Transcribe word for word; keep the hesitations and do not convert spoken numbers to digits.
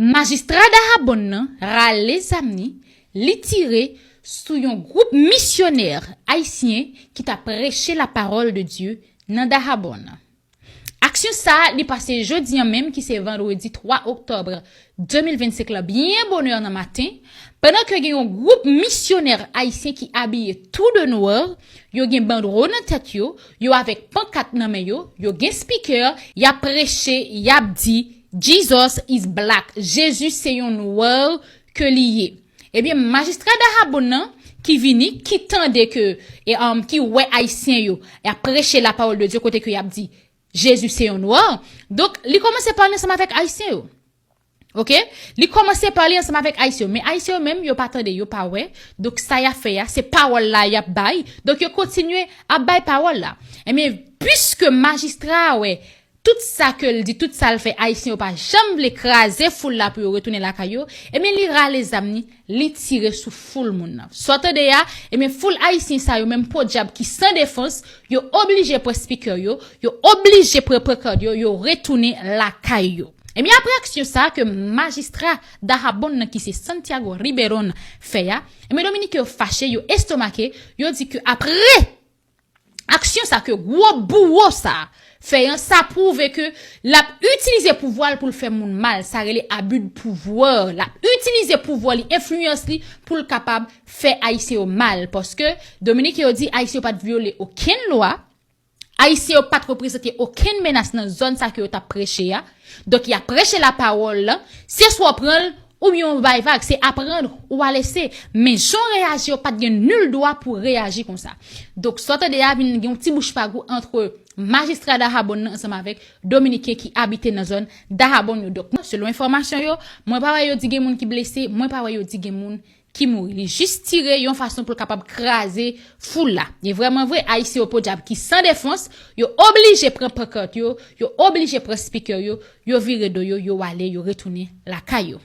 Majistra Dahabon nan rale zam li, li tire sou yon gwoup misyonè ayisyen ki t ap preche la parole de Dieu nan Dahabon. Aksyon sa a, li pase jodi a menm, ki se vandredi twa oktòb de mil vennsenk la, byen bonè nan maten, pandan ke gen yon gwoup misyonè ayisyen ki abiye tou de nwa, yo gen bandwo nan tèt yo, yo avèk pankat nan men yo, yo gen spikè, y ap preche, y ap di, Jesus is black, Jezi se yon nwa ke li ye. Ebyen, majistra Dahabon nan, ki vini, ki tande ke, e, um, ki wè ayisyen yo, y ap preche la parole de Dieu kote ke y ap di, Jezi se yon nwa. Donk, li kòmanse pale ansanm avèk ayisyen yo. Oke? Li kòmanse pale ansanm avèk ayisyen yo. Men ayisyen yo menm, yo pa tande, yo pa wè. Donk, sa y ap fè a, se pawòl la y ap bay. Donk, yo kontinye ap bay pawòl la. Ebyen, piske majistra a wè, tout sa ke l di, tout sa l fè, ayisyen yo pa janm vle kraze foul la pou yo retounen lakay yo, ebyen, li rale zam li, li tire sou foul moun nan. Sa w tande a, ebyen, foul ayisyen sa yo, menm podyab ki san defans, yo oblije pran spikè yo, yo oblije pran pankart yo, yo retounen lakay yo. Ebyen, apre aksyon sa a ke majistra Dahabon nan, ki se Santiago Riberon, fè a, ebyen, Dominiken yo fache, yo estomake, yo di ke apre aksyon sa ke gwo bouwo sa fè an, sa pwouve ke l ap itilize pouvwa l pou l fè moun mal, sa rele abus de pouvoir. L ap itilize pouvwa li, enfliyans li, pou l kapab fè ayisyen yo mal, paske Dominiken yo di ayisyen yo pa t vyole okenn lwa, ayisyen yo pa t reprezante okenn menas nan zòn sa ke yo t ap preche a. Donk, y ap preche la parole la, se swa w pran l, oubyen w bay vag, se aprann ou a lese. Men jan w reyaji yo, pa t gen nil dwa pou reyaji konsa. Donk, sa w tande a vin gen yon ti bouch pa gou ant majistra Dahabon nan ansanm avèk Dominiken ki abite nan zòn Dahabon yo. Donk, selon enfòmasyon yo, mwen pa wè yo di gen moun ki blese, mwen pa wè yo di gen moun ki mouri. Li jis tire yon fason pou l kapab kraze foul la. E vrèman vre, ayisyen yo podyab ki san defans, yo oblije pran pankart yo, yo oblije pran spikè yo, yo vire do yo, yo ale, yo retounen lakay yo.